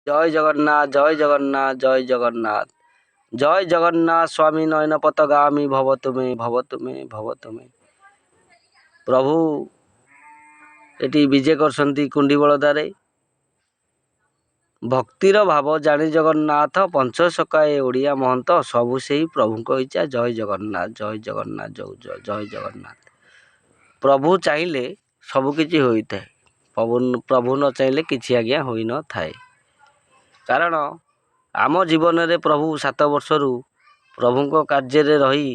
ଜୟ ଜଗନ୍ନାଥ, ଜୟ ଜଗନ୍ନାଥ, ଜୟ ଜଗନ୍ନାଥ, ଜୟ ଜଗନ୍ନାଥ ସ୍ୱାମୀ, ନୟନ ପଥଗାମୀ ଭବ ତୁମେ, ଭବ ତୁମେ, ଭବ ତୁମେ। ପ୍ରଭୁ ଏଠି ବିଜେ କରୁଛନ୍ତି କୁଣ୍ଡି ବଳଦାରେ। ଭକ୍ତିର ଭାବ ଜାଣି ଜଗନ୍ନାଥ, ପଞ୍ଚସଖା ଏ ଓଡ଼ିଆ ମହନ୍ତ, ସବୁ ସେଇ ପ୍ରଭୁଙ୍କ ଇଚ୍ଛା। ଜୟ ଜଗନ୍ନାଥ, ଜୟ ଜଗନ୍ନାଥ, ଜୟ ଜୟ ଜଗନ୍ନାଥ। ପ୍ରଭୁ ଚାହିଁଲେ ସବୁକିଛି ହୋଇଥାଏ, ପ୍ରଭୁ ନ ଚାହିଁଲେ କିଛି ଆଜ୍ଞା ହୋଇନଥାଏ। କାରଣ ଆମ ଜୀବନରେ ପ୍ରଭୁ 7 ବର୍ଷରୁ ପ୍ରଭୁଙ୍କ କାର୍ଯ୍ୟରେ ରହି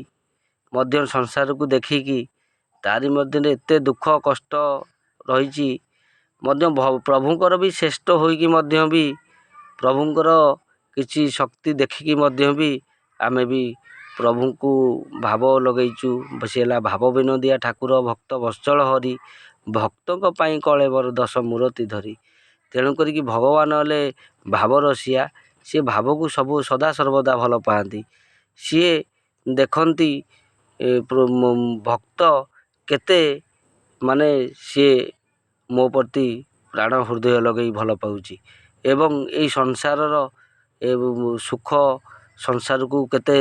ମଧ୍ୟ ସଂସାରକୁ ଦେଖିକି ତାରି ମଧ୍ୟରେ ଏତେ ଦୁଃଖ କଷ୍ଟ ରହିଛି ମଧ୍ୟ, ପ୍ରଭୁଙ୍କର ବି ଶ୍ରେଷ୍ଠ ହୋଇକି ମଧ୍ୟ ବି ପ୍ରଭୁଙ୍କର କିଛି ଶକ୍ତି ଦେଖିକି ମଧ୍ୟ ବି ଆମେ ବି ପ୍ରଭୁଙ୍କୁ ଭାବ ଲଗେଇଛୁ। ସେ ହେଲା ଭାବ ବିନୋଦିଆ ଠାକୁର, ଭକ୍ତ ବତ୍ସଳ ହରି, ଭକ୍ତଙ୍କ ପାଇଁ କଳେବର ଦଶ ମୂରତି ଧରି। ତେଣୁ କରିକି ଭଗବାନ ହେଲେ ଭାବ ରସିଆ। ସିଏ ଭାବକୁ ସବୁ ସଦା ସର୍ବଦା ଭଲ ପାଆନ୍ତି। ସିଏ ଦେଖନ୍ତି ଭକ୍ତ କେତେ, ମାନେ ସିଏ ମୋ ପ୍ରତି ପ୍ରାଣ ହୃଦୟ ଲଗେଇ ଭଲ ପାଉଛି ଏବଂ ଏଇ ସଂସାରର ସୁଖ ସଂସାରକୁ କେତେ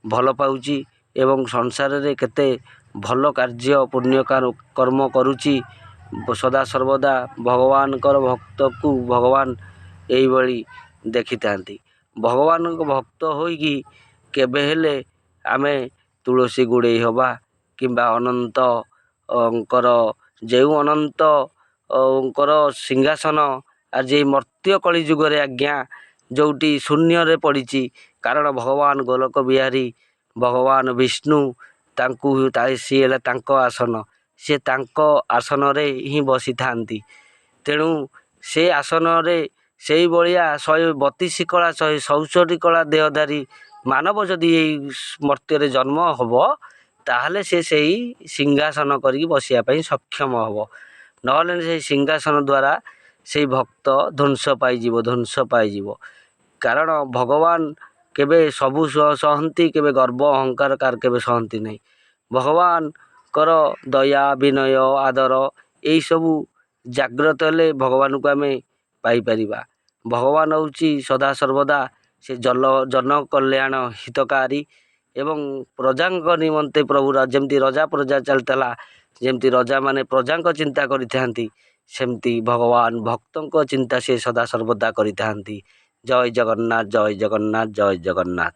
ଭଲ ପାଉଛି ଏବଂ ସଂସାରରେ କେତେ ଭଲ କାର୍ଯ୍ୟ ପୁଣ୍ୟ କର୍ମ କରୁଛି। ସଦାସର୍ବଦା ଭଗବାନଙ୍କର ଭକ୍ତକୁ ଭଗବାନ ଏଇଭଳି ଦେଖିଥାନ୍ତି। ଭଗବାନଙ୍କ ଭକ୍ତ ହୋଇକି କେବେ ହେଲେ ଆମେ ତୁଳସୀ ଗୁଡ଼େଇ ହବା କିମ୍ବା ଅନନ୍ତଙ୍କର, ଯେଉଁ ଅନନ୍ତଙ୍କର ସିଂହାସନ ଆଜି ମର୍ତ୍ତ୍ୟ କଳି ଯୁଗରେ ଆଜ୍ଞା ଯେଉଁଠି ଶୂନ୍ୟରେ ପଡ଼ିଛି। କାରଣ ଭଗବାନ ଗୋଲକ ବିହାରୀ ଭଗବାନ ବିଷ୍ଣୁ, ତାଙ୍କୁ ସିଏ ହେଲା ତାଙ୍କ ଆସନ, ସିଏ ତାଙ୍କ ଆସନରେ ହିଁ ବସିଥାନ୍ତି। ତେଣୁ ସେ ଆସନରେ ସେଇଭଳିଆ 132 କଳା, 164 କଳା ଦେହଧାରୀ ମାନବ ଯଦି ଏଇ ମର୍ତ୍ତ୍ୟରେ ଜନ୍ମ ହେବ, ତାହେଲେ ସେ ସେଇ ସିଂହାସନ କରିକି ବସିବା ପାଇଁ ସକ୍ଷମ ହେବ। ନହେଲେ ସେଇ ସିଂହାସନ ଦ୍ୱାରା ସେଇ ଭକ୍ତ ଧ୍ୱଂସ ପାଇଯିବ, ଧ୍ୱଂସ ପାଇଯିବ। କାରଣ ଭଗବାନ କେବେ ସବୁ ସହନ୍ତି, କେବେ ଗର୍ବ ଅହଙ୍କାର କାହାର କେବେ ସହନ୍ତି ନାହିଁ। ଭଗବାନଙ୍କର ଦୟା, ବିନୟ, ଆଦର ଏଇସବୁ ଜାଗ୍ରତ ହେଲେ ଭଗବାନଙ୍କୁ ଆମେ ପାଇପାରିବା। ଭଗବାନ ହେଉଛି ସଦାସର୍ବଦା ସେ ଜଲ ଜନ କଲ୍ୟାଣ ହିତକାରୀ ଏବଂ ପ୍ରଜାଙ୍କ ନିମନ୍ତେ ପ୍ରଭୁ। ଯେମିତି ରଜା ପ୍ରଜା ଚାଲିଥିଲା, ଯେମିତି ରଜାମାନେ ପ୍ରଜାଙ୍କ ଚିନ୍ତା କରିଥାନ୍ତି, ସେମିତି ଭଗବାନ ଭକ୍ତଙ୍କ ଚିନ୍ତା ସେ ସଦାସର୍ବଦା କରିଥାନ୍ତି। ଜୟ ଜଗନ୍ନାଥ, ଜୟ ଜଗନ୍ନାଥ, ଜୟ ଜଗନ୍ନାଥ।